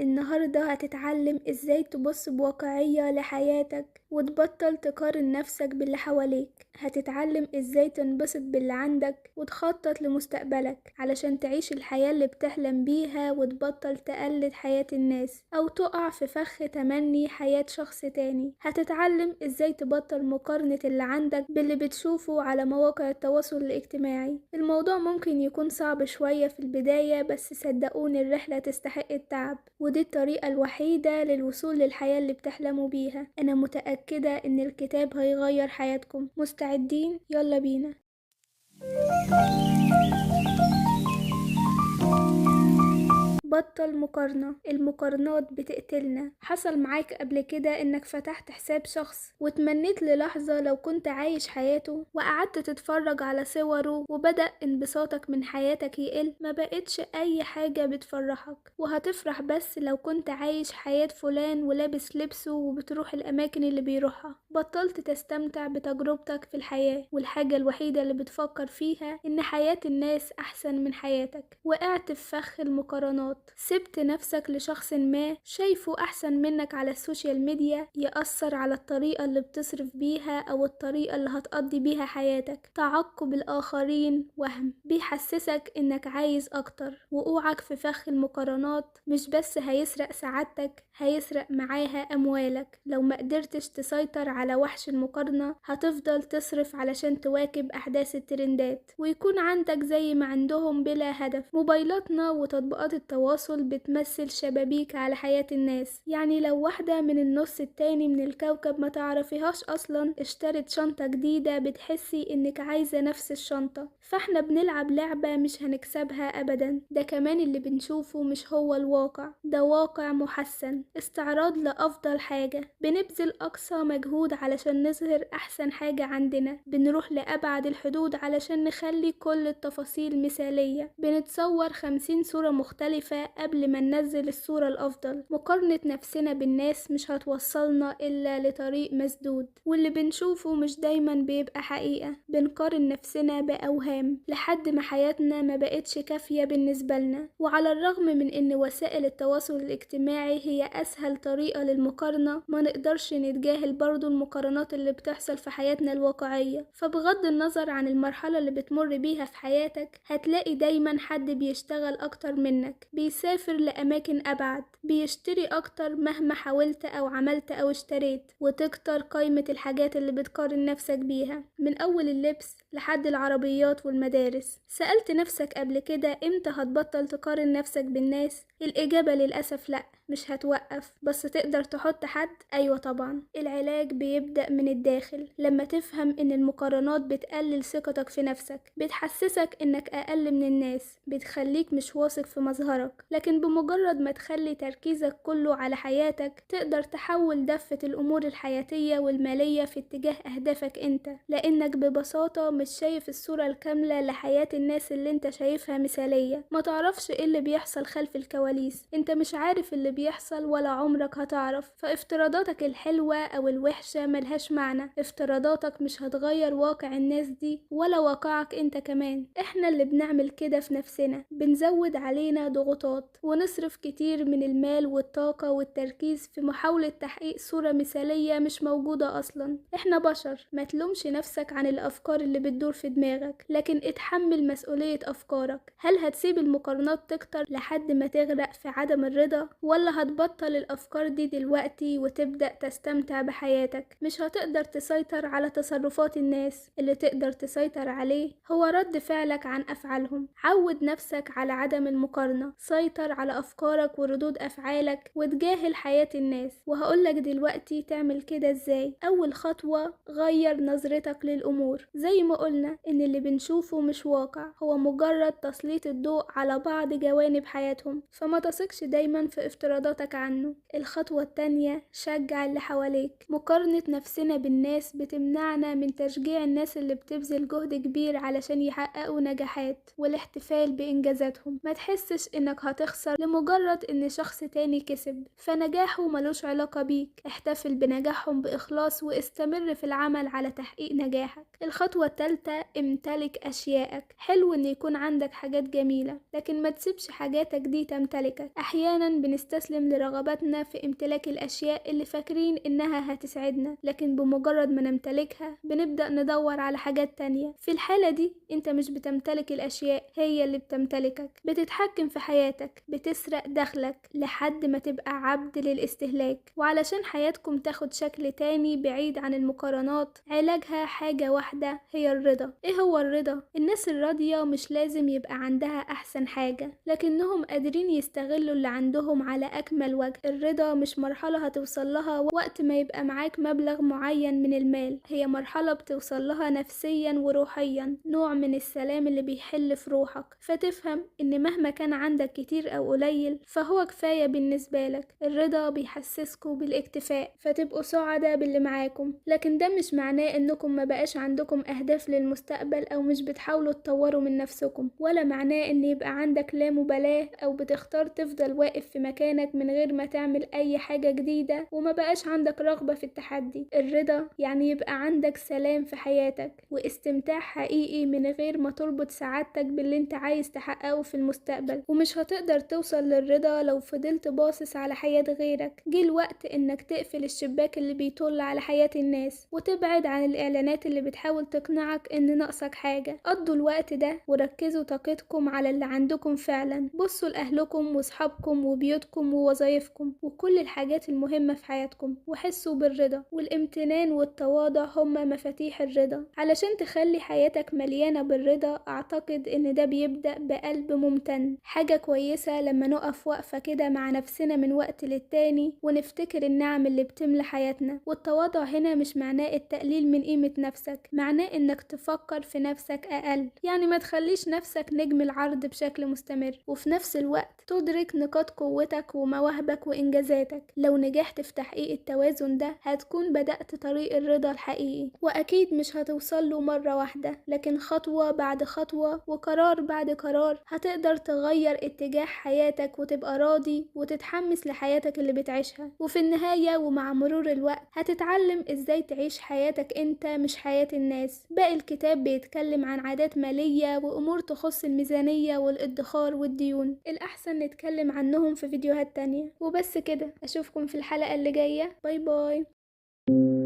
النهاردة هتتعلم ازاي تبص بواقعية لحياتك وتبطل تقارن نفسك باللي حواليك. هتتعلم ازاي تنبسط باللي عندك وتخطط لمستقبلك علشان تعيش الحياة اللي بتحلم بيها وتبطل تقلد حياة الناس او تقع في فخ تمني حياة شخص تاني. هتتعلم ازاي تبطل مقارنة اللي عندك باللي بتشوفه على مواقع التواصل الاجتماعي. الموضوع ممكن يكون صعب شوية في البداية، بس صدقوني الرحلة تستحق التعب، ودي الطريقة الوحيدة للوصول للحياة اللي بتحلموا بيها. أنا متأكدة إن الكتاب هيغير حياتكم. مستعدين؟ يلا بينا. بطل مقارنة، المقارنات بتقتلنا. حصل معاك قبل كده انك فتحت حساب شخص وتمنيت للحظة لو كنت عايش حياته، وقعدت تتفرج على صوره وبدأ انبساطك من حياتك يقل؟ ما بقتش اي حاجة بتفرحك، وهتفرح بس لو كنت عايش حياة فلان ولابس لبسه وبتروح الاماكن اللي بيروحها. بطلت تستمتع بتجربتك في الحياة، والحاجة الوحيدة اللي بتفكر فيها ان حياة الناس احسن من حياتك. وقعت في فخ المقارنات، سبت نفسك لشخص ما شايفه أحسن منك على ال social media يأثر على الطريقة اللي بتصرف بيها أو الطريقة اللي هتقضي بيها حياتك. تعقب الآخرين وهم بيحسسك إنك عايز أكتر. وقوعك في فخ المقارنات مش بس هيسرق سعادتك، هيسرق معاها أموالك. لو ما قدرتش تسيطر على وحش المقارنة هتفضل تصرف علشان تواكب أحداث الترندات ويكون عندك زي ما عندهم بلا هدف. موبايلاتنا وتطبيقات التواصل بتمثل شبابيك على حياة الناس، يعني لو واحدة من النص التاني من الكوكب ما تعرفيهاش أصلا اشترت شنطة جديدة بتحسي إنك عايزة نفس الشنطة. فاحنا بنلعب لعبة مش هنكسبها أبدا. ده كمان اللي بنشوفه مش هو الواقع، ده واقع محسن، استعراض لأفضل حاجة. بنبذل أقصى مجهود علشان نظهر أحسن حاجة عندنا، بنروح لأبعد الحدود علشان نخلي كل التفاصيل مثالية، بنتصور 50 صورة مختلفة قبل ما ننزل الصورة الأفضل. مقارنة نفسنا بالناس مش هتوصلنا إلا لطريق مسدود، واللي بنشوفه مش دايما بيبقى حقيقة. بنقارن نفسنا بأوهام لحد ما حياتنا ما بقتش كافية بالنسبة لنا. وعلى الرغم من إن وسائل التواصل الاجتماعي هي أسهل طريقة للمقارنة، ما نقدرش نتجاهل برضو المقارنات اللي بتحصل في حياتنا الواقعية. فبغض النظر عن المرحلة اللي بتمر بيها في حياتك، هتلاقي دايما حد بيشتغل أكتر منك، بيسافر لأماكن أبعد، بيشتري أكتر مهما حاولت أو عملت أو اشتريت. وتكتر قائمة الحاجات اللي بتقارن نفسك بيها، من أول اللبس لحد العربيات والمدارس. سألت نفسك قبل كده إمتى هتبطل تقارن نفسك بالناس؟ الإجابة للأسف لأ، مش هتوقف. بس تقدر تحط حد؟ أيوة طبعا. العلاج بيبدأ من الداخل، لما تفهم إن المقارنات بتقلل ثقتك في نفسك، بتحسسك إنك أقل من الناس، بتخليك مش واثق في مظهرك. لكن بمجرد ما تخلي تركيزك كله على حياتك، تقدر تحول دفة الأمور الحياتية والمالية في اتجاه أهدافك أنت، لأنك ببساطة مش شايف الصورة الكاملة لحياة الناس اللي أنت شايفها مثالية. ما تعرفش إيه اللي بيحصل خلف الكواليس، أنت مش عارف اللي بيحصل ولا عمرك هتعرف. فافتراضاتك الحلوة أو الوحشة ملهاش معنى، افتراضاتك مش هتغير واقع الناس دي ولا واقعك أنت كمان. إحنا اللي بنعمل كده في نفسنا، بنزود علينا ضغوطات ونصرف كتير من المال والطاقة والتركيز في محاولة تحقيق صورة مثالية مش موجودة أصلا. إحنا بشر، ما تلومش نفسك عن الأفكار اللي بتدور في دماغك، لكن اتحمل مسؤولية أفكارك. هل هتسيب المقارنات تكتر لحد ما تغرق في عدم الرضا، ولا هتبطل الأفكار دي دلوقتي وتبدأ تستمتع بحياتك؟ مش هتقدر تسيطر على تصرفات الناس، اللي تقدر تسيطر عليه هو رد فعلك عن أفعالهم. عود نفسك على عدم المقارنة، سيطر على أفكارك وردود أفعالك وتجاهل حياة الناس. وهقولك دلوقتي تعمل كده إزاي. أول خطوة، غير نظرتك للأمور. زي ما قلنا إن اللي بنشوفه مش واقع، هو مجرد تسليط الضوء على بعض جوانب حياتهم، فما تثقش دايما في افتراضاتك عنه. الخطوة التانية، شجع اللي حواليك. مقارنة نفسنا بالناس بتمنعنا من تشجيع الناس اللي بتبذل جهد كبير علشان يحققوا نجاحات والاحتفال بإنجازاتهم. ما تحسش إنك هتخسر لمجرد إن شخص تاني كسب، فنجاحه ملوش علاقة بيك. احتفل بنجاحهم بإخلاص واستمر في العمل على تحقيق نجاحك. الخطوة التالتة، التالتة، امتلك أشيائك. حلو إن يكون عندك حاجات جميلة، لكن ما تسيبش حاجاتك دي تمتلكك. أحيانا بنستسلم لرغباتنا في امتلاك الأشياء اللي فاكرين إنها هتسعدنا، لكن بمجرد ما نمتلكها بنبدأ ندور على حاجات تانية. في الحالة دي انت مش بتمتلك الأشياء، هي اللي بتمتلكك، بتتحكم في حياتك، بتسرق دخلك لحد ما تبقى عبد للاستهلاك. وعلشان حياتكم تاخد شكل تاني بعيد عن المقارنات، علاجها حاجة واحدة، هي الرضا. ايه هو الرضا؟ الناس الراضية مش لازم يبقى عندها أحسن حاجة، لكنهم قادرين يستغلوا اللي عندهم على أكمل وجه. الرضا مش مرحلة هتوصل لها وقت ما يبقى معاك مبلغ معين من المال، هي مرحلة بتوصل لها نفسيا وروحيا، نوع من السلام اللي بيحل في روحك، فتفهم إن مهما كان عندك كتير أو قليل فهو كفاية بالنسبة لك. الرضا بيحسسكوا بالاكتفاء، فتبقوا سعداء باللي معاكم، لكن ده مش معناه إنكم ما بقاش عندكم أهداف للمستقبل أو مش بتحاولوا تطوروا من نفسكم، ولا معناه إن يبقى عندك لا مبالاة أو بتختار تفضل واقف في مكانك من غير ما تعمل أي حاجة جديدة وما بقاش عندك رغبة في التحدي. الرضا يعني يبقى عندك سلام في حياتك واستمتاع حقيقي من غير ما تربط سعادتك باللي انت عايز تحققه في المستقبل. ومش هتقدر توصل للرضا لو فضلت باصص على حياة غيرك. جه الوقت انك تقفل الشباك اللي بيطل على حياة الناس وتبعد عن الاعلانات اللي بتحاول تقنعك ان ناقصك حاجة. قضوا الوقت ده وركزوا طاقتكم على اللي عندكم فعلا. بصوا لأهلكم وصحابكم وبيوتكم ووظائفكم وكل الحاجات المهمة في حياتكم، وحسوا بالرضا. والامتنان والتواضع هما مفاتيح الرضا. علشان تخلي حياتك مليانة بالرضا، أعتقد إن ده بيبدأ بقلب ممتن. حاجة كويسة لما نقف وقفة كده مع نفسنا من وقت للتاني ونفتكر النعم اللي بتملى حياتنا. والتواضع هنا مش معناه التقليل من قيمة نفسك، معناه إنك تفكر في نفسك أقل، يعني ما تخليش نفسك نجم العرض بشكل مستمر، وفي نفس الوقت تدرك نقاط قوتك ومواهبك وإنجازاتك. لو نجحت في تحقيق التوازن ده هتكون بدأت طريق الرضا الحقيقي، وأكيد مش هتوصل له مرة واحدة، لكن خطوة بعد خطوة وقرار بعد قرار هتقدر تغير اتجاه حياتك وتبقى راضي وتتحمس لحياتك اللي بتعيشها. وفي النهاية ومع مرور الوقت هتتعلم ازاي تعيش حياتك انت مش حياة الناس. باقي الكتاب بيتكلم عن عادات مالية وأمور تخص الميزانية والادخار والديون، الأحسن نتكلم عنهم في فيديوهات تانية. وبس كده، أشوفكم في الحلقة اللي جاية. bye bye.